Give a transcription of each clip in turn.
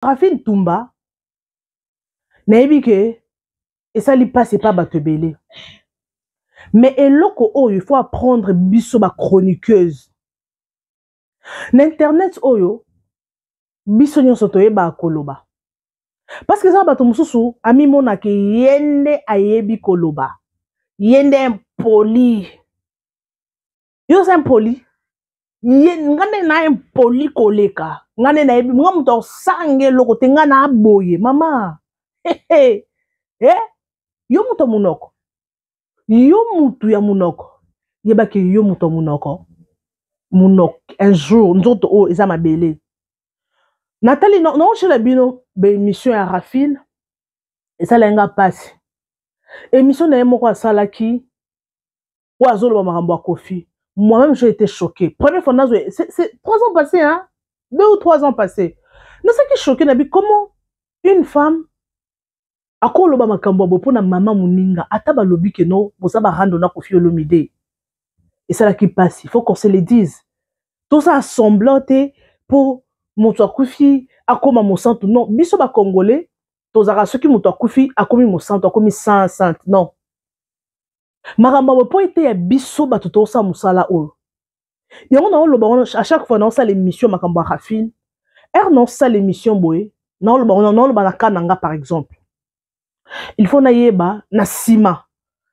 Raphine Tumba, nayebi ke esali mpasi epa bato ebele, mais eloko oyo il faut apprendre biso ba chroniqueuse na internet oyo, biso nyonso toyebaka koloba, parce que eza bato mosusu amimonaka ye nde ayebi koloba, ye nde impoli. Yo oza impoli, ye nga nde na impoli koleka. Nga nde nayebi, nga moto akosanga eloko te, nga na boye mama. Eh, yo moto ya monoko, yo mutu ya monoko, yebaki yo moto ya monoko, monoko un jour nzoto oyo eza mabele. Natali naotyela bino baémission ya Rafine, esalaki nga mpasi. Émission na ye moko asalaki oyo azoloba makambo ya Kofi, moi-même j'ai été choqué. Première fois nazo, c'est 3 ans passé, hein, 2 ou 3 ans passé, nasalaki choqué. Nabi comment une femme akoloba makambo ya boye mpona mama moninga, ata balobi ke no boza barando na Kofi Olomide. Esalaki mpasi, faut qu'on se le dise. Toza semblant te mpo moto akufi akóma mosantu. Non, biso bacongolais tozalaka, soki moto akufi akomi mosantu, akomi saint sainte. Non, makambo ya boye mpo ete ya biso bato tosala mosala oyo, yango naoloba wana. À chaque fois naosala émission makambo ya Rafine, ere naosala émission boye, naoloba wana, naoloba na ka na nga. Par exemple, il faut nayeba na nsima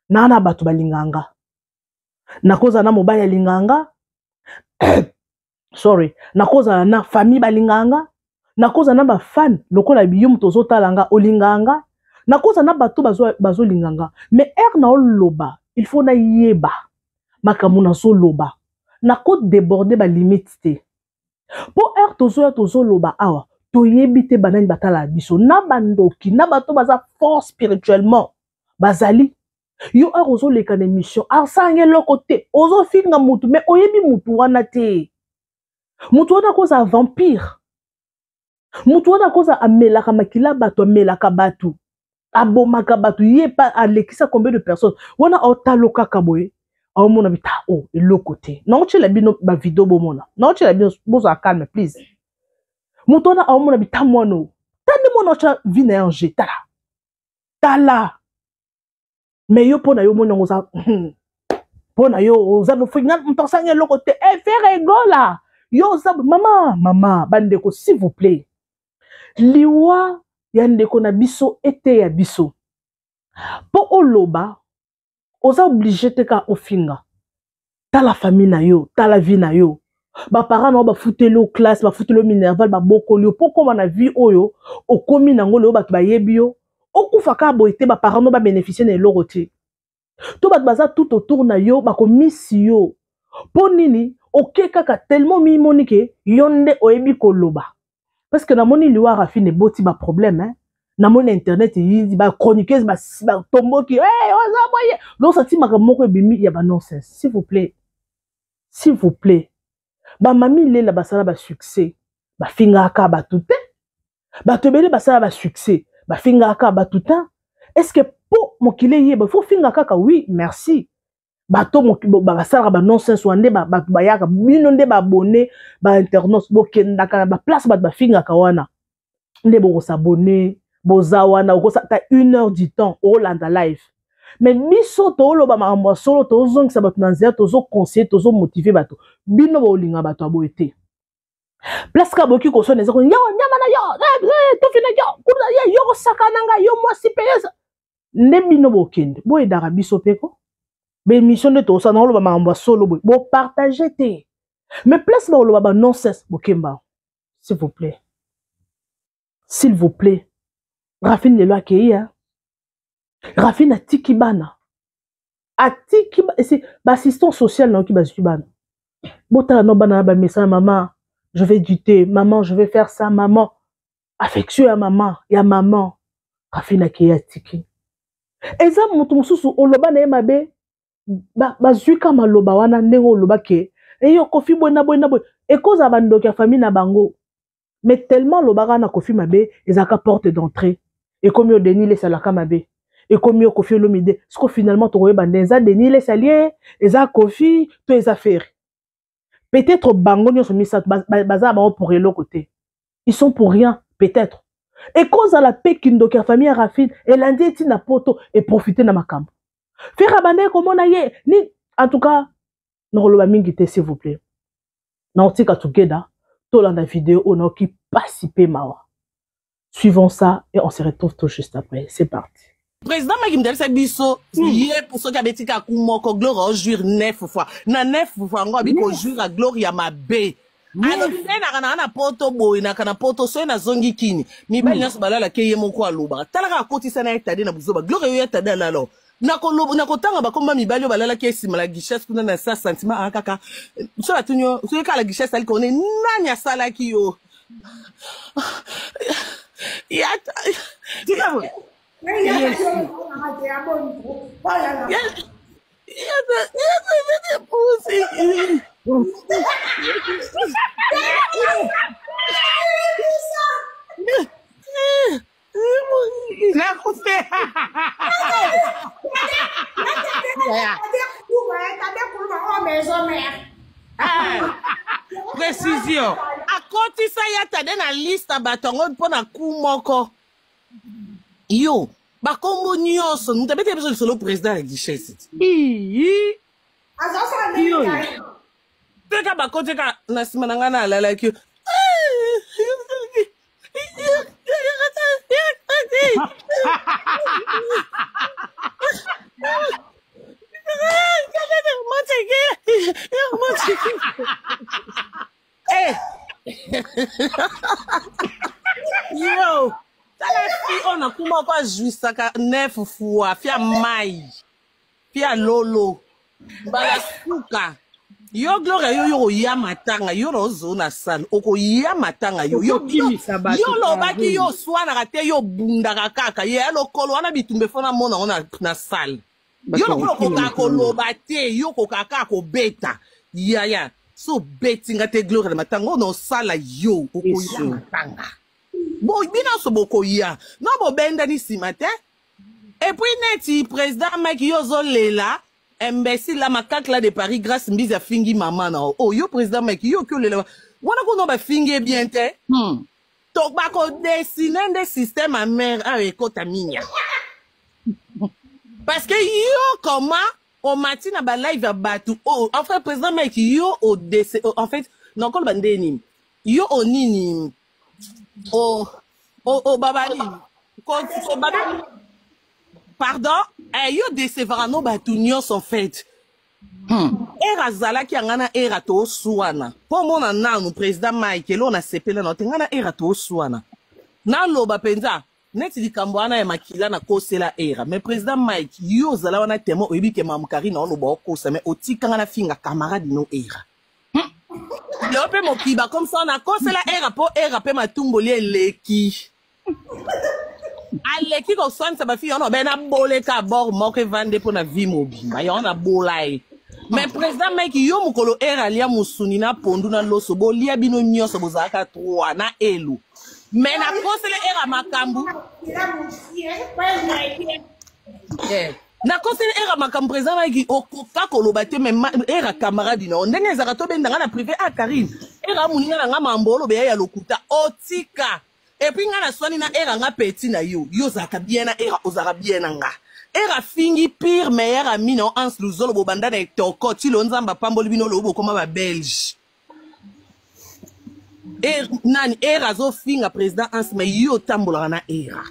naa na bato balingaka nga, nakozala na mobali alingaka nga, sorry, nakozala na famille balingaka nga, nakozala na bafan lokola yo moto ozotala nga olingaka nga, nakozala na bato bazolinga nga. Mais ere naoloba, il faut nayeba makambo nazoloba, nakodéborde balimite te, mpo ere tozoya tozoloba awa, toyebi te banani batalaka biso, na bandoki, na bato baza fort spirituellement bazali. Yo ere ozoleka na émission, asanga eloko te, ozofinga mutu, mais oyebi mutu wana te. Mutu wana akozala vampire, mutu wana akozala amelaka makila bato, amelaka bato, abomaka bato. Ye pa alekisa combien de personnes wana? Aotalo kaka boye, aomona bita o oh, eloko te. Naotiela bino bavideo, bomona, naotiela bino, bozala calme please. Moto wana aomona bita mwana oyo, tandi mwana otya vie na ye en jeu. Tala, tala. Mais yo, mpo na yo omoni yango oza, mpo na yo oza nofinga moto asangi eloko te. E Ferre Gola, yo oza mama mama. Bandeko, s'il vous plaît, liwa ya ndeko na biso eteya biso. Mpo oloba, oza obligé te kaka ofinga. Tala famille na yo, tala vie na yo. Baparent na yo bafuteli yo classe, bafuteli yo minerval, babokoli yo mpo okóma na vie oyo okómi nango lelo, bato bayebi yo. Okufa kaka boye te, baparent no babénéficie na eloko te, to bato baza tout autour na yo bakomisi yo. Mpo nini oke kaka tellement mimoni ke yo nde oyebi koloba? Parce que namoni liwa Rafine eboti baproblème, hein? Namoni na internet eyindi, bachroniqueuse batomboki, hey, oza boye. Donc sati makambo moko ebimi ya banonsense. S'il vous plaît, s'il vous plaît, bamami lela basala basuccès, bafingaka bato te. Bato ebele basala basuccès, bafingaka bato te. Est ce que mpo mokili eyeba, faut finga kaka? Oui, merci. Bato basalaka banonsense wana nde bato bayaka. Bino nde baabonné, bainternaute, bokendaka na baplace bato bafingaka wana nde bokosabone. Boza wana, okosata une heure du temps olanda live. Mais biso tooloba makambo ya solo, tozongisa bato na nzela, tozoconseille, tozomotive bato. Bino bolinga bato ya boye te. Place kaka boyoki koswana, eza yo nyama na yo, tofi na yo kuna, ye yo kosaka na ngai, yo mwasi mpe nde bino bokende boyedaka biso mpe ko baémission nde tosala, naoloba makambo ya solo boye, bopartage te. Mais place baoloba banonsense, bokemba. S'il vous plaît, s'il vous plaît. Rafine lelo akei ya Rafine, atiki bana, atiki baassistant social, nayoki bazwi bana. Botala no bana na bamesana: "Mama, je vais du thé. Maman, je vais faire ça, maman." Affection ya mama, ya maman. Rafine akei, atiki. Eza moto mosusu oloba na ye mabe, bazwi ka maloba wana ndenge oloba ke eyo Kofi boye na boye na boye, ekozala bandoki ya famille na bango. Mais tellement olobaka na Kofi mabe, ezalaka porte d'entrée. Ekomi oyo Denis lesalaka mabe, ekomi oyo Kofi Olomide. Siko finalement tokoyeba nde eza Denis Lesali, eza Kofi to eza Ferre. Peut-être bango nyonso misato baza bango pour eloko te, ils sont pour rien. Peut-être ekozala mpe kindoki ya famille ya Rafine elandi ye ntina poto eprofite na makambo Ferre abandaki komona ye ni. En tout cas, nakoloba mingi te, s'il vous plaît. Naotika together, tolanda video oyo, naoki pasi mpe mawa. Suivons ça et on se retrouve tout juste après. C'est parti. Président Maki mudalisa biso ye soki abeti kaka ku moko, Gloire ojouir neuf fois na neuf fois yango abi kojouir a Gloire ya mabe. Alobi nde naka nanga na poto boye, naka na poto, soki nazongi kini, mibali nyonso balalaki ye moko. Alobaka, tala kaka, akotisa na ye tade na buzoba. Gloire oyo ya tade alala nakoloba, nakotanga bakomba mibali oyo balalaki ye nsima la guichesse kuna na sa sentiment aa kaka so batuni yo soki kaka la guichesse ali kone nani asalaki yo ya. Tika boye. Yesu. Nakufe. Précision, akotisa ya tade na liste ya bato yango mpo na ku moko yo bakombo nyonso moto abeti biso lisolo, président ya guichet. Iyi. Teka bakoti ka na nsima na ngai na alalaki. Eh. Yo, tala fi oyo nakuma ko ajouissaka neuf fois fia mai fia lolo mbala suka. Yo Gloria, yo oya matanga, yo na ozo na salle, okoya matanga yo yo. Okokimisa bato. Yo lobaki Karine. Yo oswanaka te, yo obundaka kaka ye ya lokolo wana bitumba efo namona yango na salle. Bato Yo lokola bakokima okokaka matanga. Koloba te, yo okokaka kaka kobeta yaya. So obeti nga te, Gloria, na matanga oyo na osala yo okoya Yesu. matanga bo bino nyonso bokoya no bobendani nsima te. Et puis neti président Mike, yo ozolela imbécile la macaque la de Paris, Grâce Mbizi afingi mama na o. Oh, yo président Mike, yo oki olela wana kuna bafingi ye bien te. To bakodessiner nde système amer ayo ekota minya, parce que yo comment omati na balive ya bato oyo? En fait, président Mike, yo odese, en fait nakoloba nde nini, yo onini o baba nini babe, pardon, eh, yo décevra no bato nyonso. En fait, ere azalaki yanga na era tooswana mpo mona nanu président Mike eloko nasepela na te. Ngai na era tooswana, naloba mpenza neti likambo wana ya makila nakosela era. Mais président Mike, yo ozala wana temo oyebi ke mamu Karine oloba okosa, mais otikanga na finga camarade no era leo mpe mokiba comme ça. Nakosela era mpo era mpe matumboli eleki, aleki koswanisa bafille wana obe naboleka bord moko evande mpo na vie mobimba yango nabola ye. Mais président Mike, yo mokolo ere alia mosuni na pondu na loso, bolia bino nyonso, bozalaka 3 na elo, mais nakosela era makambo. Eh, nakoseli era makambo. Président Mike, okoka koloba te, mais era camarade na yo ndenge ezalaka, tobendanga na privé. Ah Karine, era moninga na nga, mambo oloba ya lokuta otika. Et puis nga naswani na era, nga peti na yo, yo ozalaka bien na era, ozalaka bien na nga. Era fingi pire meilleur ami na yo Hans Luzolo, bobanda na etoko ti lo Nzambe apamboli bino, lobo bokoma babelge. Er, nani era azofinga président Hans, mais yo otambolaka na era,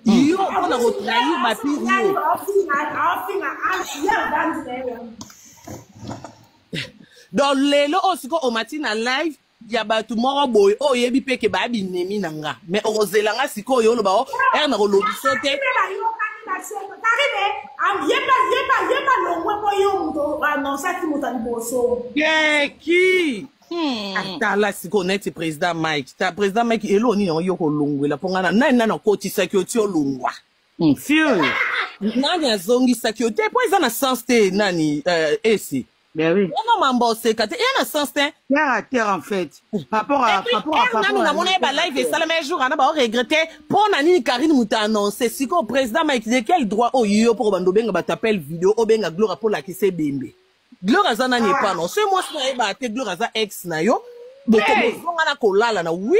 yo mpona kotrahir bapire yo. Donc lelo oyo sikoyo omati na live ya bato moko boye oyo oyebi mpe ke baya binemi na nga, mais okozela nga sikoyo oloba o ere na kolobiso te. Yeba longwe mpo yo moto annonçaki moto ya liboso. Keki. Atala sikoyo neti président Mike, ta président Mike, eloko nini yango yo kolongwela mpo nga na nani nani akotisaki yo ti olongwa? Sûr. Nani azongisaki yo te? Mpo eza na sens te nani esi. Ben oui. Wana mambo oseka te, eya na sens te. Terre à terre en fait. Par rapport à Et puis, par rapport à ere par nanu rapport à namona ye balive esalama ye jour wana baoregretter mpo na nini Karine moto annonce. Sikoyo président Mike, de quel droit oyo yo mpo kobanda obenga bato appel video, obenga Gloire mpo olakisa ebembe? Gloire aza nani epano? Soki mwasi na yeba te, Gloire aza ex na yo, bozonga na kolala na wi.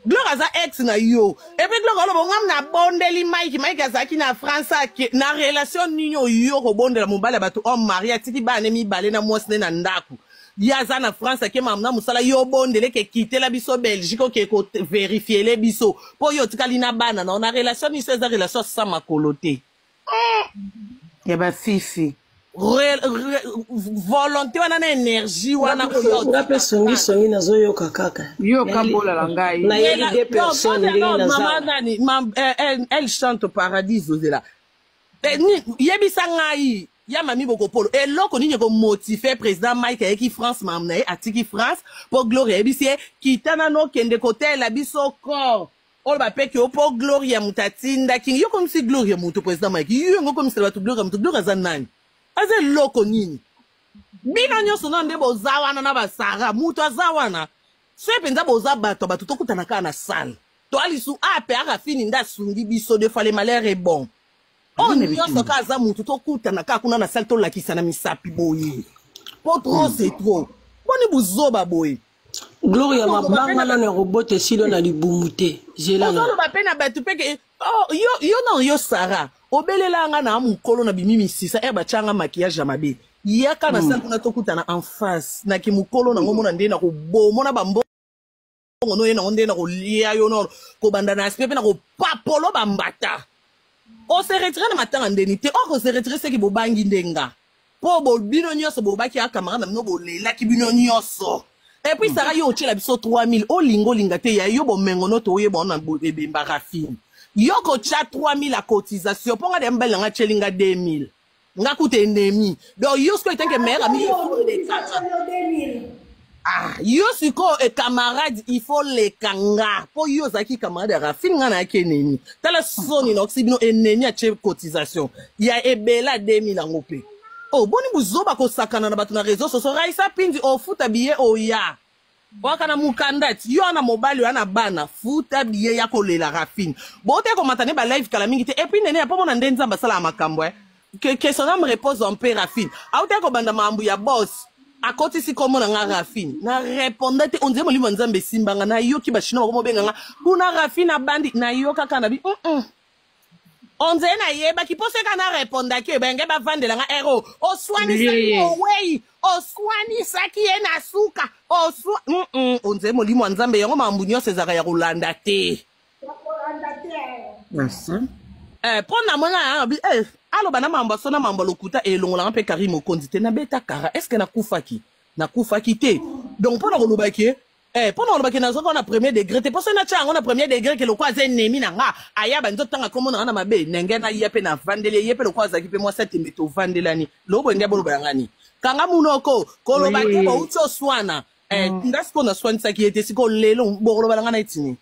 Gloire aza ex na yo. Et puis Gloire aloba ngam na bondeli Mike, Mike azalaki na France ake na relation nini oyo kobondela mobali ya bato homme marié atiki bana mibale na mwasi ne na ndako. Ye aza na France ake mamu na mosala yo bondele ke kitela biso Belgique oke ko verifier biso po yo otikali na bana na na relation nini so eza relation sans makolo te. Ya bafifi. Volonté wana na énergie wana oyo nga mpe songisongi nazoyoka kaka. Yoka mbola na ngai. Nayebi deux personnes ndenge naza. Mama nani, elle chante au paradis ozela. Yebisa ngai ya mami bokopolo eloko nini ekomotive président Mike ayeki France mamu na ye atiki France mpo Gloria ayebisi ye kita nano okende kotela biso corps oyo bapeki yo mpo Gloria moto atindaki yo komisi Gloria moto. Président Mike, yo yango komisela bato Gloria moto. Gloria aza nani? Aza eloko nini? Bino nyonso na nde boza wana na basara moto aza wana so mpenza boza bato bato tokutana kaka na salle toalisu ape arafini nde asungi biso. Deux fois le malheur est bon. Oyo nyonso kaka aza motu, tokutana kaka kuna na salle, tolakisa na misapi boye po trop c'est trop. Boni buzoba boye? Gloria, mabanga nano ya kobota esili na libumu te, zela na. Ozoloba mpe na bato mpe ke oh, yo, yo na yo Sara obelela nga na mokolo na bimi misisa e batianga maquillage ya mabe. Yaka na sala kuna, tokutana en face naki mokolo nango mona nde na kobomona bambongo no ye nango nde na kolia yo no kobanda na aspect mpe na kopapolo bambata. Ose retire na matanga ndeni te or ose retire seki bobangi nde nga mpo bino nyonso bobaki ya camarade na bino, bolelaki bino nyonso. Et puis Sara, yo otiela biso 3000, olinga olinga te ya yo bomengo no toyeba ona ebemba Rafine. Yo kotya 3000 ya cotisation mpo nga de mobali nanga atieli nga 2000, nga kuta ennemi. Donc yo sikoyo etanke meilleur ami, il faut lekanga. Ah, yo sikoyo e camarade, il faut leka nga mpo yo ozalaki camarade ya Rafine, nga nayaki ennemi. Tala soni na okisi bino, ennemi atie cotisation ya ebele ya 2000 yango mpe. Oh, boni buzoba kosakana na bato na réseau sociaux? Raisa Pindi, ofuta billet oya waka na mokanda ti yo wana mobali oya na bana, futa billet ya kolela Rafine. Bote komata ne balive kala mingi te. Et puis nene ya mpo mona nde Nzambe asalaka makambo que son âme repose en paix. Rafine auta kobanda makambo ya boss, akotisi kombo na nga Rafine, na répondre te. Ondire molimo ya Nzambe esimbanga, nayoki bachinois bakomobenga nga kuna Rafine abandi, nayokaka na bi onzeye nayebaki mpo soki na répondaki ebenge bavandela nga ero oswanisaki owei oswanisaki ye na suka oswa onzeye molimo ya Nzambe yango makambo nyonso ezalaka ya kolanda te. Mpo na mona aloba na mambo aso na mambo lokuta elongolanga mpe Karine Mokonzi te. Nabeta kara, est ce que nakufaki? Nakufaki te. Donc mpo na kolobaki mpo na kolobaki nazwaka na premier degré te, mpo soki natya yango na premier degré ke lokola aza ennemi na nga, aya bandi otanga kombo na nga na mabe ndenge na ye mpe navandeli ye mpe lokola azalaki mpe mwasi atembe tovandelani lobo nde boloba yanga ni kanga munoko koloba te. Bouti oswana nga sikoyo naswanisaki ye te. Sikoyo lelo bokoloba na nga na etini,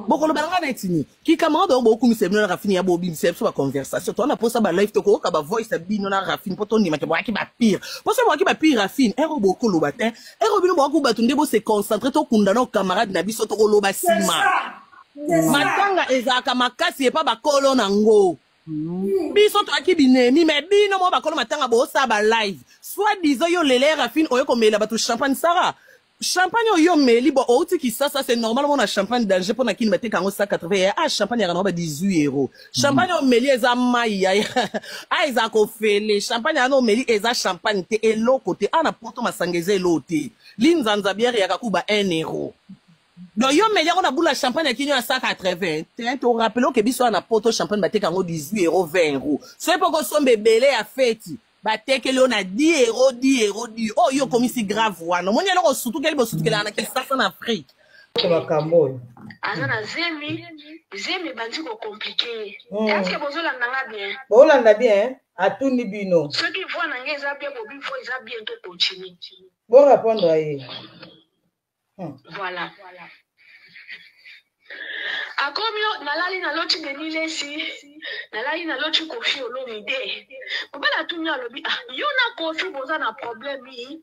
bokoloba na nga na etini ki camarade oyo bokumisa bino na Rafine ya bobimisa biso baconversation to wana mposa balive, tokoyoka bavoice ya bino na Rafine mpo tondimake boyaki bapire. Mpo so boyaki bapire Rafine ero bokoloba te, ero bino boyaki bato nde bose concentre tokunda na camarade na biso, tokoloba nsima. Matanga ezalaka makasi epa bakolo nango. Biso toyaki binemi me bino mo bakolo matanga bosala balive soit disant yo lele Rafine oyo komela bato champagne. Sara, champagne oyo omeli bo outi Kisasa, c'est normal omona champagne danger mpo na kini bateka yango 180 ya ah champagne yaka nango ba 18 euro. Champagne oyo omeli eza mai ya a eza kofele. Champagne yana omeli eza champagne te, eloko te. A na poto masanga eza eloko te, linzanza bière yaka ku ba 1 euro. Donc yo meli yango na bula champagne ya kini ya 180 te. Torappeler oke biso wana na poto champagne bateka yango 18 euro, 20 euro. Soki mpo kosomba ebele ya feti, batekeli yo na 10 euro, 10 euro, 10 oyo okomisi grave wana. Omoni eloko osutukeli, bosutukelaka na Kisasa na Afrique. Makambo oyo. Aza na zemi, zemi ebandi kocompliquer ye. Est-ce bozolanda nga bien? Bolanda bien, atuni bino. Soki voix na ngai eza bien, bobi voix eza bien, to continue. Borépondre ye. Voilà, akomi yo nalali naloti Denis Lesi, nalali naloti Kofi Olomide. Mobali atuni, alobi: "Ah, yo na Kofi boza na problème nini?"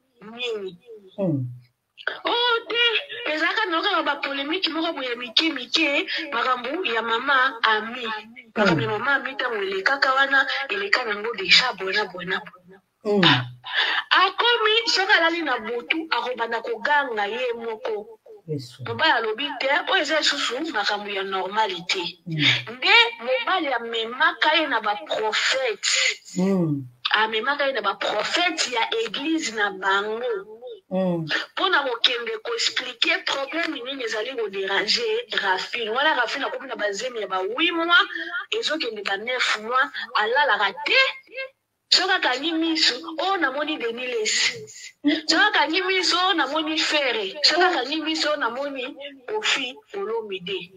Oh te, ezalaka na kaka bapolémique moko boye ya mike mike, makambo ya mama Ami, makambo ya mama Ami. Ntango elekaka wana, eleka nango déjà boye na boye na boye. Akomi soki alali na butu, akobanda koganga ye moko. Mobali alobi te, oyo eza lisusu makambo ya normali te. Nde mobali amemaka ye na baprofete, amemaka ye na baprofete ya eglise na bango mpo na kokende koexplike problème nini ezali koderange Rafine wana. Rafine akomi na bazemi ya ba 8 mois, ezokende ba 9 mois, alalaka te. Soki akangi miso, oyo namoni Denis Lessi. Soki akangi miso, oyo namoni Ferre. Soki akangi miso, oyo namoni Koffi Olomide.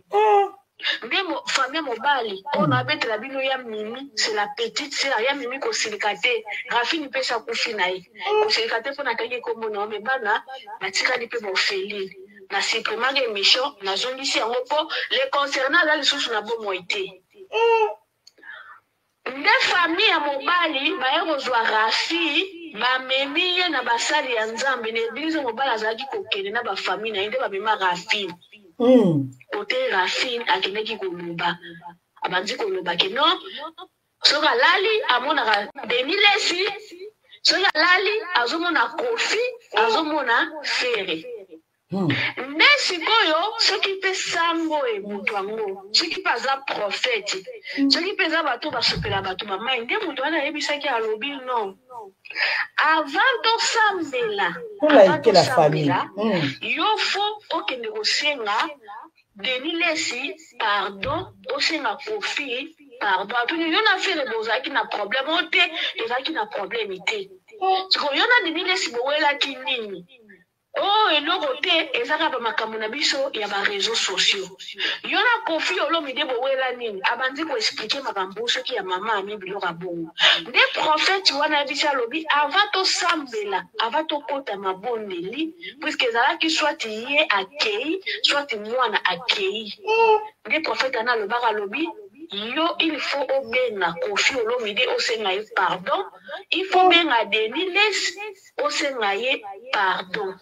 Nde famille mobali oyo nabetela bino ya Mimi, c'est la petite sœur ya Mimi. Kosilika te, Rafini mpe akufi na ye. Kosilika te mpo natangi kombo na yo, me bana batikali mpe baorpheline. Na supprimaki émission, nazongisi yango mpo le concernant aza lisusu na bomoi te. Nde famille ya mobali baye kozwa Rafi, bamemi ye na basali ya Nzambe na eglise. Mobali azalaki kokende na bafamille na ye, nde bamema Rafine. Kote Rafine akendaki koloba, abandi koloba ke non, soki alali amonaka Denis Lessi, soki alali azomona Koffi, azomona Ferre. Nde sikoyo soki mpe sango e moto yango, soki mpe aza prophète, soki mpe eza bato basopela bato bamai, nde moto wana ayebisaki, alobi non, avant tosambela, avant tosambela, yo faut okende kosenga Denis Lessi pardon, osenga Koffi pardon. Atuni yo na Ferre bozalaki na problème o te? Tozalaki na problème te. Sikoyo yo na Denis Lessi bowelaki nini? O eloko te, eza kaka bamakambo na biso ya bareseau sociaux. Yo na Koffi Olomide bowela nini? Abandi koexplike makambo soki ya mama ami, biloko ya bongo. Nde prophète wana ayebisi, alobi avant tosambela, avant tokota mabondeli, puisque ezalaki soit ye akei, soit mwana akei. Nde prophète wana alobaka, alobi yo il faut obenga Koffi Olomide, osenga ye pardon, il faut obenga Denis Lessi, osenga ye pardon,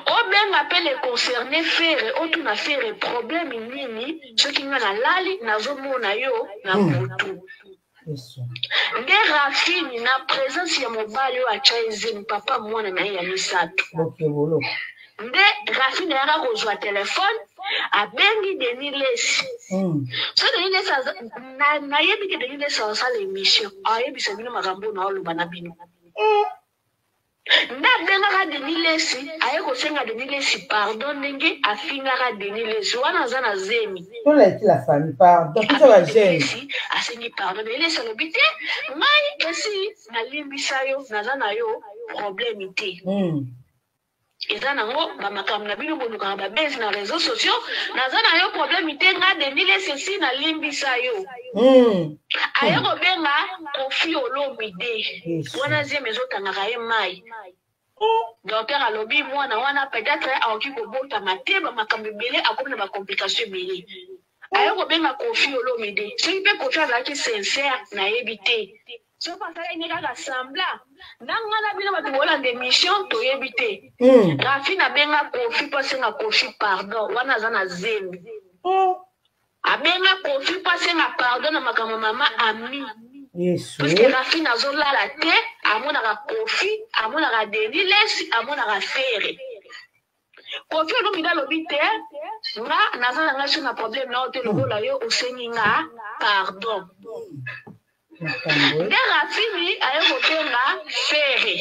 obenga mpe le concerné Ferre, otuna Ferre problème nini soki nga nalali nazomona yo na butu. Nde Rafini na présence ya mobali oyo atya ezemi, papa mwana na ye ya misato, nde Rafini ayaka kozwa telefone, abengi Denis Lessi. So Denis Lessi, nayebi ke Denis Lessi asala émission, ayebisa bino makambo oyo naoloba na bino. Nde abengaka Denis Lessi, aye kosenga Denis Lessi pardon ndenge afingaka Denis Lessi wana aza na zemi. Tolaki la famille, pardon, biso bajeune. Asengi pardon, Denis Lessi alobi te, ngai esi nalimbisa yo, naza na yo problème te. Eza nango bamakambo na bino bolukaka babezi na réseaux sociaux, naza na yo problème te, nga Denis Lessi esi nalimbisa yo. Aye kobenga Koffi Olomide wana zemi ezotangaka ye mai. Docteur alobi mwana wana peut-être akoki kobotama te, bamakambo ebele, akomi na bacomplication ebele. Aye kobenga Koffi Olomide, soki mpe Koffi azalaki sincère, nayebi te. Soki asalaki kaka semblant na nga na bino bato bolanda émission, toyebi te. Rafine abenga Koffi mpo asenga Koffi pardon wana aza na zemi. Abenga Koffi mpo asenga pardon na makambo mama Ami, puisque Rafine azolala te, amonaka Koffi, amonaka Denis Lessi, amonaka Ferre. Koffi Olomide alobi te, nga naza na ngai so na problème na yo te, lokola yo osengi nga pardon. Nde Rafini aye kobenga Ferre,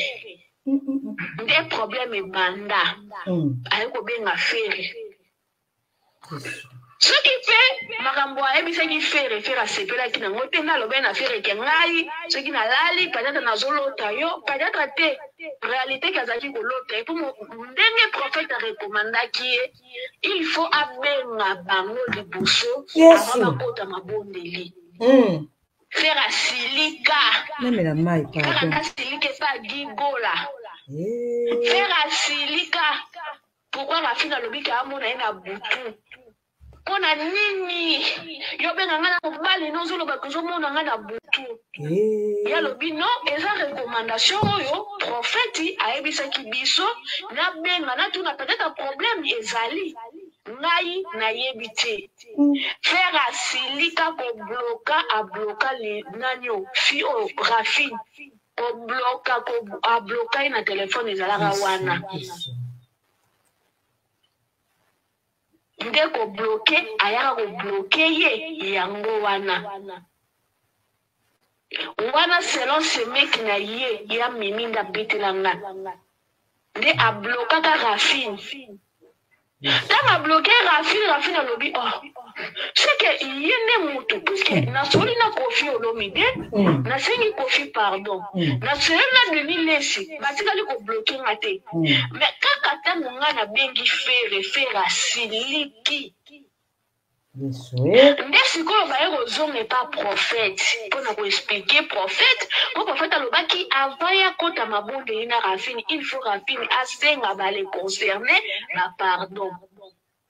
nde problème ebanda. Aye kobenga Ferre, soki mpe makambo ayebisaki Ferre, Ferre asepelaki nango te. Nde alobaki na Ferre ke ngai soki nalali, peut-être nazolota yo, peut-être te, réalité ke azalaki kolota ye, mpo ndenge prophète arekomandaki ye, il faut abenga bango liboso avant bakota mabondeli. Ferre asilika. Namela mai. Kaka nasilika epa Gigola. Ferre asilika. Pourquoi Rafine alobi ke amona ye na butu? Mpo na nini yo obenga ngai na mobali no, ozoloba ozomona ngai na butu? Ye alobi non, eza recommandation oyo prophète ayebisaki biso, nabenga natuna, peut-être problème ezali, ngai nayebi te. Ferre asilika, kobloka, abloka nani oyo fi oyo Rafine, kobloka, abloka ye na telefone ezalaka wana. Nde ko bloquer ayaka ko bloquer ye yango wana. Wana selon semeki na ye ya Mimi nde abetela nga. Nde a blokaka Raphine. Tango a bloque Raphine, Raphine alobi oh c'est que ye nde mutu puisque nasololi na Koffi Olomide, nasengi Koffi pardon, nasololi na Denis Lessi, batikali ko bloque nga te. Mais kaka tango nga nabengi Ferre, Ferre asiliki. Nde sikoyo baye kozonga epa prophète pona ko expliquer prophète po prophète alobaki avant ye akota mabondeli na Raphine il faut Raphine asenga ba les concerne ba pardon.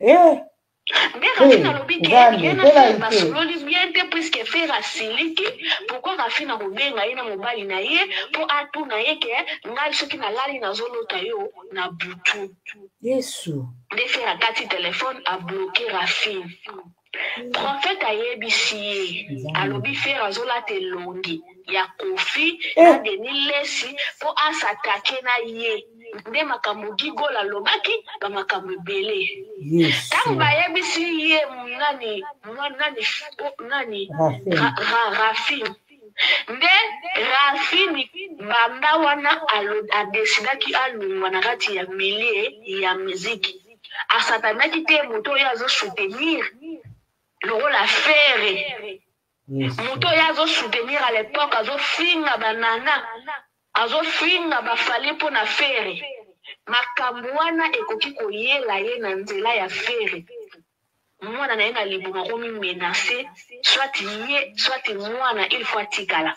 Nde Raphine alobi ke ye na Ferre basololi bien te puisque Ferre asiliki pourquoi Raphine akobenga ye na mobali na ye po atuna ye ke ngai soki nalali nazolota yo na butu. Yesu. Nde ferre akati telephone a bloque raphine prophète ayebisi ye alobi ferre azolata elongi ya koffi na denis lessi po a s'attaquer na ye nde makambo Guy gola alobaki ba makambo ebele tango bayebisi ye nani nani nani raphine Nde Raphine banda wana a decidaki alongwa na kati ya milieu ya musique. A s'attendaki te moto oyo azo soutenir lokola Ferre. Moto oyo azo soutenir à l'epoque azo finga ba Nana, azo finga ba Fally mpo na Ferre. Makambo wana ekoki koyela ye na nzela ya Ferre. Mwana na ye na libumu akomi menace soit ye soit mwana il faut atikala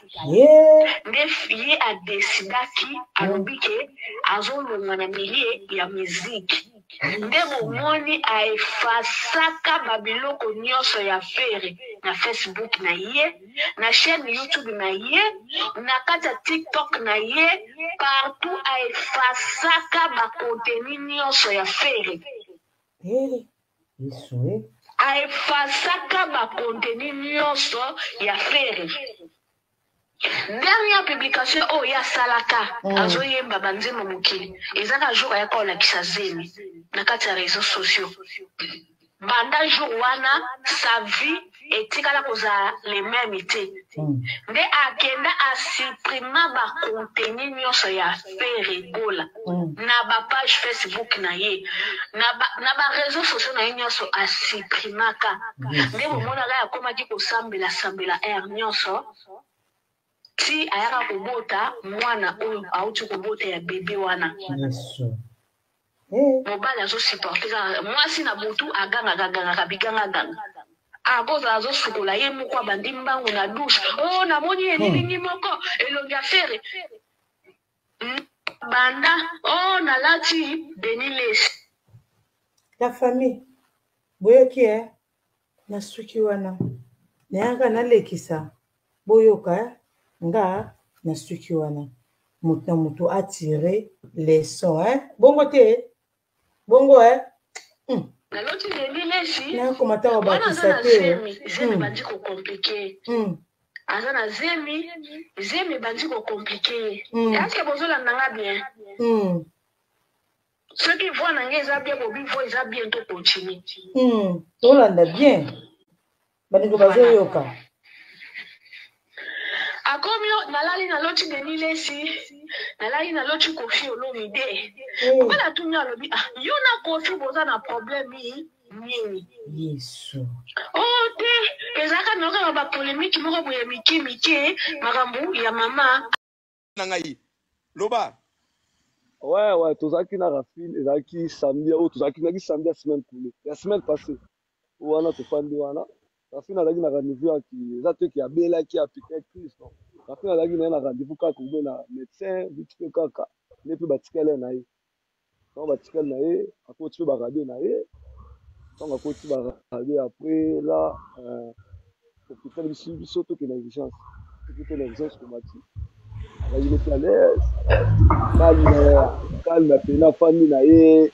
nde ye a decidaki alobi ke azolongwa na milieu ya musique nde bomoni a effacaka ba biloko nyonso ya Ferre na Facebook na ye na chaîne YouTube na ye na kati ya TikTok na ye partout a effacaka ba contenu nyonso ya Ferre. A effacaka ba contenu nionso ya Ferre. Dernière publication oyo ye asalaka azo yemba ba nzembo mokili eza kaka jour ayaka kolakisa zemi na kati ya reseaux sociaux. Banda jour wana sa vie etikala kozala le meme te. Nde akenda a supprima ba contenu nionso ya Ferre Gola na ba page Facebook na ye na ba reseaux sociaux na ye nionso a supprimaka. Nde bomonaka ye akomaki kosambela sambela heure nionso ti ayaka kobota mwana oyo awuti kobota ya bebe wana. Mobali azo supporter kaka mwasi na butu agangaka gangaka biganga ganga akozala azosukola ye moko abandi mbangu na douche oh namoni elilingi moko elongi ya Ferre banda oh nalati Denis Lessi. La famille boyoki eh nasuki wana nayaka nalekisa boyoka eh nga nasuki wana moto na moto atire leçon eh bongo te bongo eh Naloti Denis Lessi nakoma ntango wana aza bakisa na te zemi zemi ebandi ko complique aza na zemi zemi ebandi ko complique ye est ce que bozolanda nga bien Soki voix na nga eza bien bobi voix eza bien to continue. Tolanda bien. Bandeko bazoyoka. Akomi nalali naloti Denis Lessi, nalali naloti Koffi Olomide. Mobali atuni alobi ah yo na Koffi boza na problème nini? Yesu. Oh te ezalaka na kaka ba polemique moko boye mike mike makambo ya mama na ngai loba. Ouais, tozalaki na Raphine, ezalaki samedi oyo tozalaki ezalaki samedi ya semaine coulée, ya semaine passée. Wana tofandi wana, Raphine azalaki na rendez-vous ya ki eza te ki abelaki apikaki crise non. Raphine azalaki na ye na rendez-vous kaka obe na médecin vite fait kaka nde mpe batikali na ye. Ntango batikali na ye, akoti mpe ba radio na ye. Ntango akoti ba radio après là hôpital biso biso tokende na urgence. Toki na urgence komati. Azalaki mpe à l'aise, calme, calme pena afandi na ye.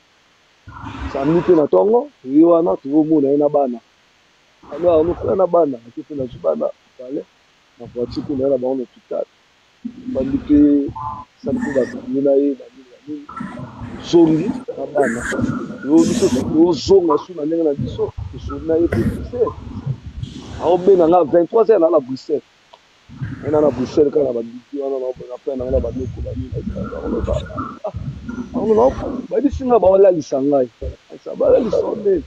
Samedi mpe na ntongo toye wana toyomona ye na bana. Alors Arnaud frère na bana, ake mpe nazwi bana palais na voiture mpe naye na bango na hôpital. Bandi mpe sali mpe ba video na ye ba nini. banini. Tozongi na bana yo biso tozonga su na ndenge na biso, tosoli na ye mpe Bruxelles. Aobenga nga 23 heures na na Bruxelles, ena na Bruxelles kaka na babidi wana na pe na nga na banoko banini. Bayebisi nga baolalisa ngai, balalisa nde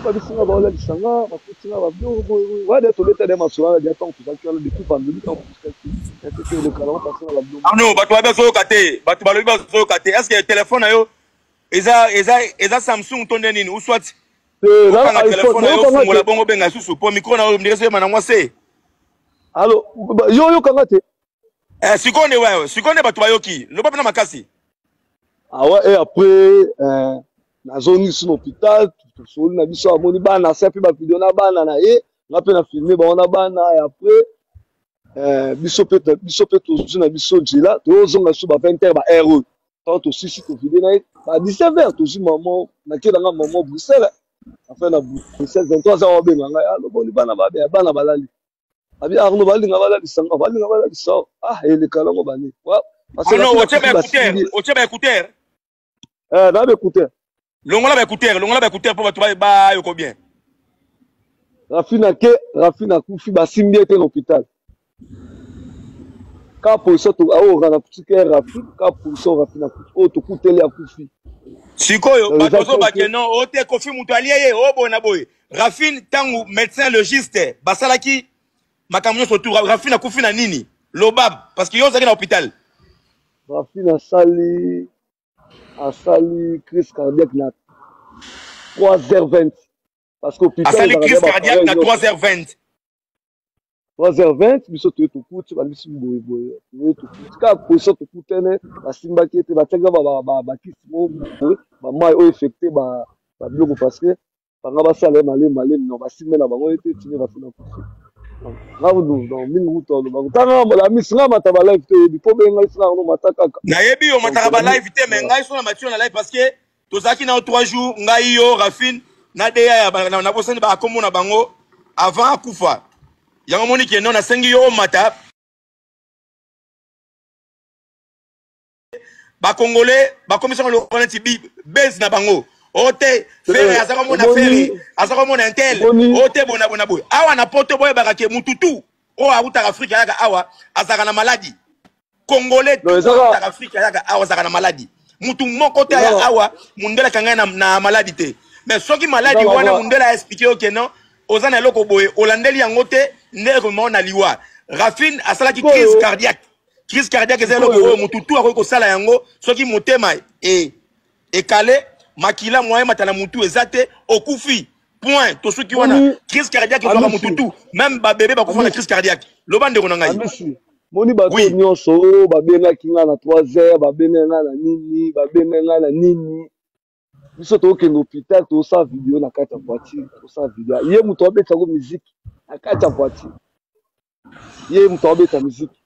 bayebisi nga baolalisa nga, bakuti nga babiloko boye wana. Tobeta de masolo wana dia ntango tozalaki wana depuis vendredi, ntango totikaki ete eleka nango parce na babiloko. Arnaud, bato babi bazoyoka te, bato balobi bazoyoka te. Est ce que téléphone na yo eza Samsung to nde nini, ou soit okanga téléphone na yo, ofungola bongo, benga lisusu po micro na yo ndenge ezoyeba na mwa se. Alo, yo oyokanga te? Eh, sikoyo nde wewe, sikoyo nde bato bayoki. Loba mpena makasi. Ah ouais, et après nazongi su na hôpital, tosoli na biso, amoni bana, asala mpe bavideo na bana na ye, nga mpe na filme bango na bana. Et après biso mpe tozwi na biso nzela, tozonga biso ba 20 heures, ba heure oyo ntango tosisi tovide na ye, ba 19 heures tozwi mama, nakelanga mama Bruxelles. Enfin na Bruxelles 23 heures wabenga ngai, aloboli bana babe, bana balali. Abi Arno, balinga balalisa nga, balinga balalisa. Ah, eleka nango bani. Arno, otie ba écouteur, otie ba écouteur? Eh, na ba écouteur. Longola ba écouteur, longola ba écouteur mpo bato bayoko bien. Rafine ake, Rafine akufi, basimbi ye te na hôpital. Ka position aoyo na tika Rafine, ka position Rafine akufi, oyo tokuteli akufi. Sikoyo bato ozobake non, o te, Kofi moto alie ye, o boye na boye. Rafine, ntango médecin légiste basalaki makambo nyonso tu, Rafine akufi na nini? Loba, parce que yo ozalaki na hôpital. Rafine asali crise cardiaque na 3h20, parce que hôpital asali crise cardiaque na 3h20. 3h20. Biso toye, tokuti babisi boye boye, toye tokuti kaka position tokutene, basimbaki ete batiaki bakisi moko boye, bamai oyo affecte babiloko, parce que banga basala ye malemi malemi. Non, basimbe na bango ete tini Rafine akufi. Nga donc mingi kutu alobaka tanga la misi nga mata ba live te, oyebi mpo benga ngai sina yango mata kaka. Nayebi yo mataka ba live te, mais ngai so na matio na live, parce que tozalaki na yo 3 jours, ngai, yo, Rafine na deya ya nabosani bakombo na bango avant akufa. Yango moni ke non, nasengi yo omata. Bakongolais bakomisaka lokola neti base na bango o te, Ferre aza komona, Ferre aza komona intel o te, bona bona boye. Awa na Poto boyebaka ke mutu tu oyo awutaka Afrike ayaka awa azalaka na maladi. Congolais tu awutaka Afrike ayaka awa azalaka na maladi. Mutu moko te aya awa mundele akanga ye na maladi te. Mais soki maladi wana mundele aexplike yo ke non, oza na eloko boye, olandeli yango te, nde ekomema na liwa. Rafine asalaki crise cardiaque. Crise cardiaque eza eloko oyo mutu tu akoki kosala yango soki motema e ekale makila, moyen mata na mutu eza te, okufi, point, tosuki wana. Crise cardiaque ezwaka mutu tu, même babebe bakufa na crise cardiaque. Loba, ndeko na ngai. Moni bato nyonso oyo babengaki ngai na 3 heures, babengaki ngai na nini, babengaki ngai na nini, biso tokende hôpital, tosala video na kati ya voiture, tosala video, ye moto abetako musique na kati ya voiture, ye moto abeta musique.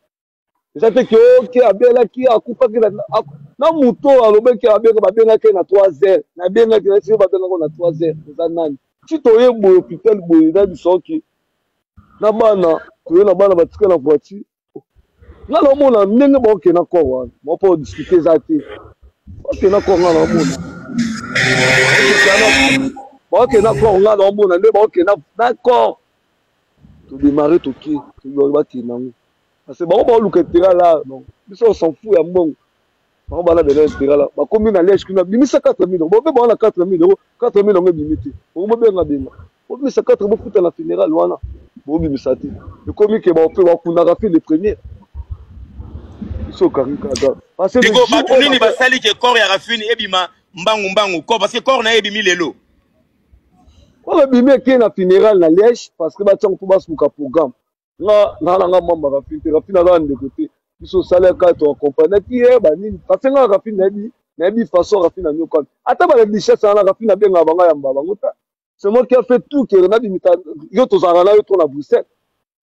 Eza te ke oke abelaki, akufaki na moto oyo alobaki abenga, babengaki na 3 heures, nabengaki na siko, babengaki na 3 heures, eza nani? Ti toye boye hôpital boye na biso oke na bana, toye na bana batika na voiture. Nga naomona ndenge baokende na corps wana, mpo discute eza te. Bakende na corps, nga naomona baokende na corps, nga naomona nde baokende na corps. Todémarre, toke, bakende yango parce que bango baoluka intérêt la. Donc biso on s'en fout ya mbongo. Bango bana bena intérêt la, bakomi na Liège kuna, bimisa 4000 euros, bobe bango na 4000 euros, 4000 yango ebimi te. Bongo bobenga benga, bobimisa 4, bofuta na funéral wana, bobimisa te. Ekomi ke baope bakundaka fi le premier, biso okangi kaka parce que bato nini basali ke corps ya Rafine ebima mbangu mbangu corps, parce que corps na ye ebimi lelo. Corps ebimi, ekei na funéral na Liège, parce que batiango mpo basuka programme. Nga nga na nga mamba Rafine te, Rafine aza ndeko te. Biso osalaka toaccompagnaki ye banini, parce que nga Rafine nayebi façon Rafine anyokami. Ata bana duchesse wana, Rafine abengaka bango, ayamba bango ta. C'est moi qui a fait tout ke nabimita yo, tozalaka na yo to na Bruxelles,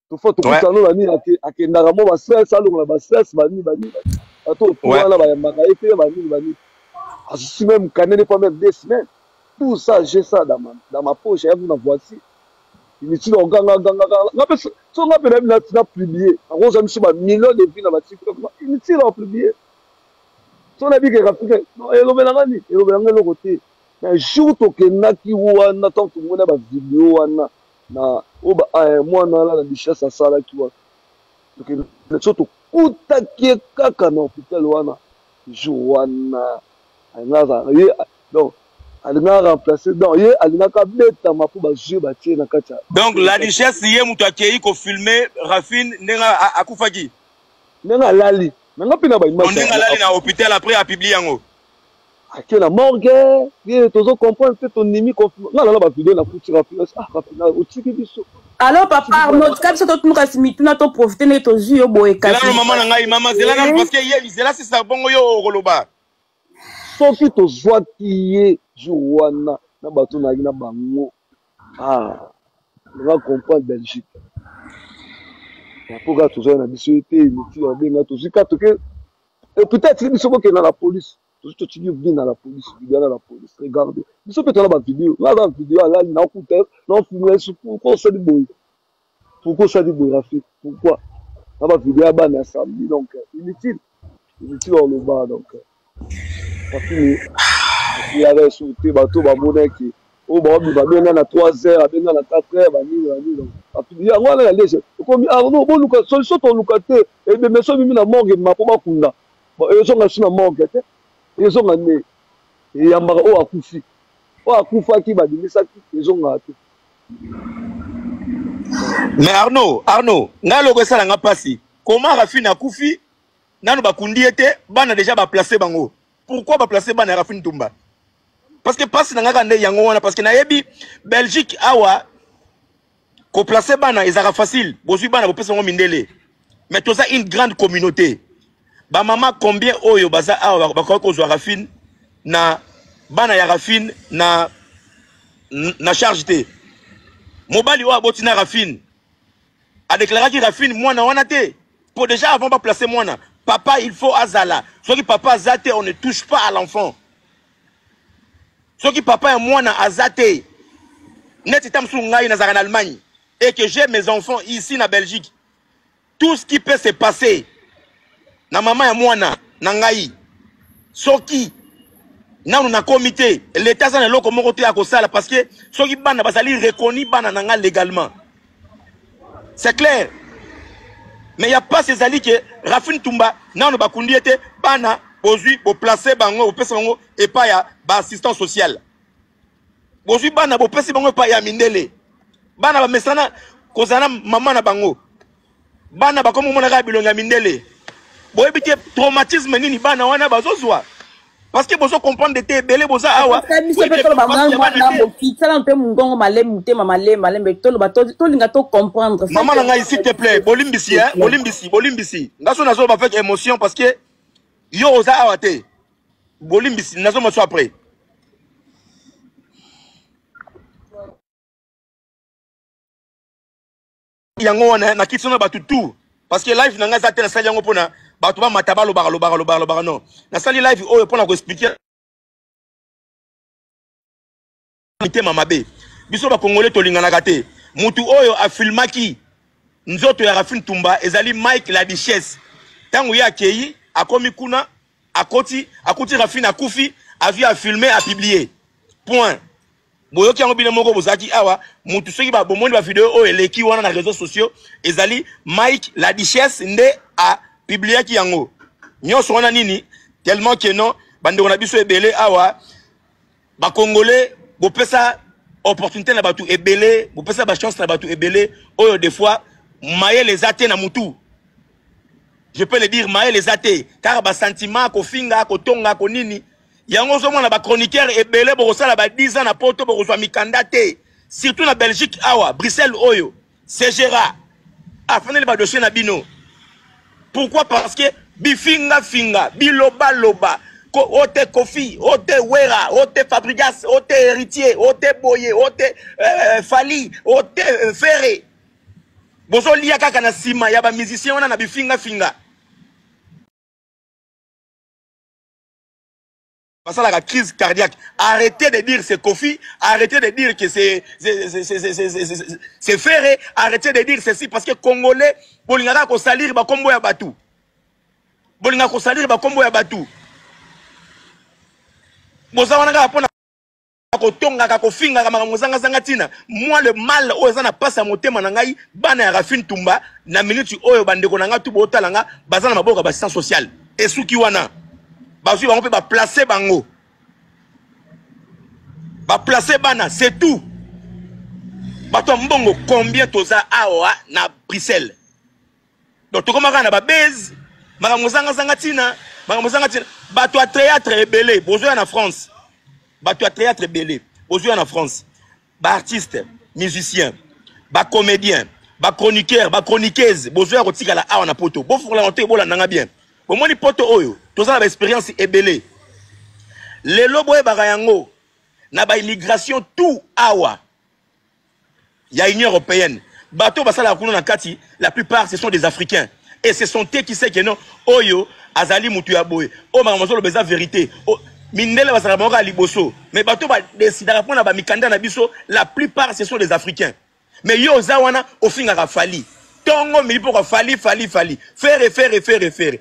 tofo tokutana na nini, akendaka mo bastress, alongola bastress banini banini, bato otu wana bayambaka ye te, banini banini. Asusi même kanene pas même 2 semaines. Tout ça, j'ai ça dans ma poche, ya na voiture. Inutile ogangagangaka nga mpe so nga mpe nayebi na publier, nakozwa miso ba million de vues na baTikTok. Inutile opublier. So nayebi ke Rafika elobela nga nini, elobela nga eloko te. Mais jour tokendaki wana, ntango tomona ba video wana na oyo ba eh, mwana wana na duchesse asalaki wana, tokende so tokutaki ye kaka na hôpital wana jour wana alingaka ye donc alingaka remplacer donc ye alingaka abetama mpo bazwi batie na kati ya donc la duchesse ye moto akei kofilme Rafine ndenge akufaki ndenge alali na nga mpe na baimage ndenge alali na hôpital après apublie yango ake na morgue ye tozo comprendre te tondimi nga nala bavideo nakuti Rafina ah Rafina otiki biso Allo papa Arnaud, tika biso totunuka si mituna to profiter ndenge tozwi yo boye kasi. Zela mama na ngai mama zela nanu parce que ye zela sisa bongo yo okoloba. Soki tozwaki ye jour wana na bato nayaki na bango ah nga comprendre Belgique. Po kaka tozwaki na biso ye te miti ya benga tozwi kaka toke hôpital atiki biso bokenda na police tozwi totiki bina na police video na la police regarde biso mpe toza ba video nga aza video alali nakuta nafilme yesu pourquoi osali boye pourquoi osali boye Rafik pourquoi na ba video ya bana ya samedi donc inutile inutile oloba donc Rafini asilaka esu te bato bamonaki oyo baobima abenga na 3 heures abenga na 4 heures banini banini donc Rafini yango wana na liege ekomi Arnaud boluka solution toluka te ebembe so ebimi na morgue ebima mpo bakunda ezonga su na morgue te ezonga nde eyambaka oyo akufi oyo akufaki babimisaki ezongaka te mais Arnaud Arnaud ngai eloko esala nga mpasi comment Rafine akufi nanu bakundi ye te bana deja baplace bango pourquoi baplace bana ya Rafine Tumba parce que mpasi na ngai kaka nde yango wana parce que nayebi Belgique awa koplace bana ezalaka facile bozwi bana bopesa bango mindele mais toza une grande communauté bamama combien oyo baza awa bakoki kozwa Rafine na bana ya Rafine na na charge te mobali oyo aboti na Rafine adeklaraki Rafine mwana wana te po déjà avant baplace mwana papa il faut azala soki papa aza te on ne touche pas à l'enfant soki papa ya mwana aza te neti ta mosusu ngai nazalaka na Allemagne et que j'ai mes enfants ici na Belgique tout ce qui peut se passer na mama ya mwana na ngai soki nanu nakomi te leta aza na eloko moko te ya kosala parce que soki bana bazali reconnu bana na ngai légalement c'est clair mais ya pasi ezali ke Rafine Tumba nanu bakundi ye te bana bozwi boplace bango bopesa bango epai ya baassistant social bozwi bana bopesi bango epai ya mindele bana bamesana kozala na mama na bango bana bakomi komona kaka bilongi ya mindele boyebi te traumatisme nini bana wana bazozwa parce que bozo comprendre te ebele boza awa biso mpe toloba mwana mokitala mpe mongongo malemi motema malemi malembe toloba tolinga to comprendre mama na ngai s'il te plaît bolimbisi hein bolimbisi bolimbisi nga so nazoloba avec émotion parce que yo oza awa te bolimbisi nazoma so après yango wana nakiti na bato tout parce que live na ngai eza te nasali yango mpona bato bamata balobaka lobaka lobaka lobaka non nasali live oyo mpona koexplike mitema mabe biso bakongole tolinganaka te mutu oyo afilmaki nzoto ya Rafine Tumba ezali Mike la Duchesse ntango ye akei akomi kuna akoti akuti Rafine akufi azwi afilme apublie point boyoki yango bino moko bozalaki awa mutu soki bomoni ba video oyo eleki wana na réseaux sociaux ezali Mike la Duchesse nde a publiaki yango nyonso wana nini tellement que non bandeko na biso ebele awa ba congolais bopesa opportunité na bato ebele bopesa ba chance na bato ebele oyo des fois mayele eza te na mutu je peux le dire mayele eza te kaka ba sentiment kofinga kotonga konini yango ozomona ba chroniqueur ebele bokosala ba 10 ans na poto bokozwa mikanda te surtout na Belgique awa Bruxelles oyo CGRA afandeli ba dossier na bino pourquoi parce que bifinga finga biloba loba ko ote Kofi ote Wera ote Fabregas ote Héritier ote Boye ote Fally ote Ferre bozolia kaka na nsima ya ba musicien wana na bifinga finga basalaka crise cardiaque arrêtez de dire c'est Kofi arrêtez de dire que c'est c'est Ferre arrêtez de dire ceci parce que congolais bolingaka kosalir bakombo ya batu bolingaka kosalir bakombo ya batu Boza wana kaka mpona kotongaka, kofingaka makambo ezangazanga ntina. Moi, le mal oyo eza na mpasi ya motema na ngai, bana ya Rafine Tumba na minute oyo, bandeko na ngai tu bootala nga, baza na maboko ya baassistance sociale. Esuki wana, bazwi bango mpe baplace bango, baplace bana, c'est tout. Bato ya mbongo combien toza awa na Bruxelles? Donc tokoma kaka na babase, makambo ezangazanga ntina, makambo ezanga ntina. Bato ya théâtre ebele bozoya na France, bato ya théâtre ebele bozoya na France, baartiste, musicien, bacomédien, bachroniqueur, bachroniqueuse, bozoya kotikala awa na poto. Bofungola te, bolandanga bien. Bomoni poto oyo toza na baexpérience ebele lelo, boyebaka yango na baimmigration tout awa ya Union européenne. Bato basalaka kuna na kati, la plupart, ce sont des Africains, et ce sont eux qui sait que non, oyo azali mutu ya boye, oyo makambo azoloba eza vérité. Mindele bazalaka bango kaka liboso, mais bato badesidaka mpona bamikanda na biso, la plupart, ce sont des Africains. Mais yo oza wana, ofingaka Fally ntongo mili mpo Fally, Fally, Fally, Ferre, Ferre, Ferre, Ferre,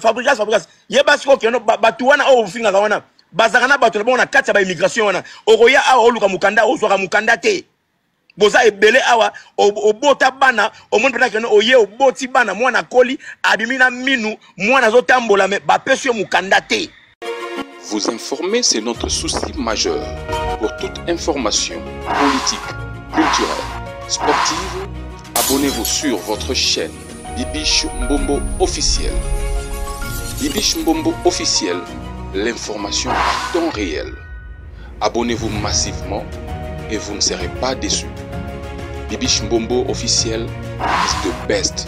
Fabregas, Fabregas. Yeba sikoyo keno bato wana oyo ofingaka wana bazalaka na bato na bango na kati ya baimmigration wana. Okoya awa, oluka mokanda, ozwaka mokanda te. Boza ebele awa, obota bana, omoni mpena keno oye, oboti bana, mwana akoli, abimi na minu, mwana azotambola, me bapesi yo mokanda te. Vous informer, c'est notre souci majeur. Pour toute information politique, culturelle, sportive, abonnez-vous sur votre chaîne Bibiche Mbombo officiel. Bibiche Mbombo officiel, l'information à temps réel. Abonnez-vous massivement et vous ne serez pas déçus. Bibiche Mbombo officiel is the best.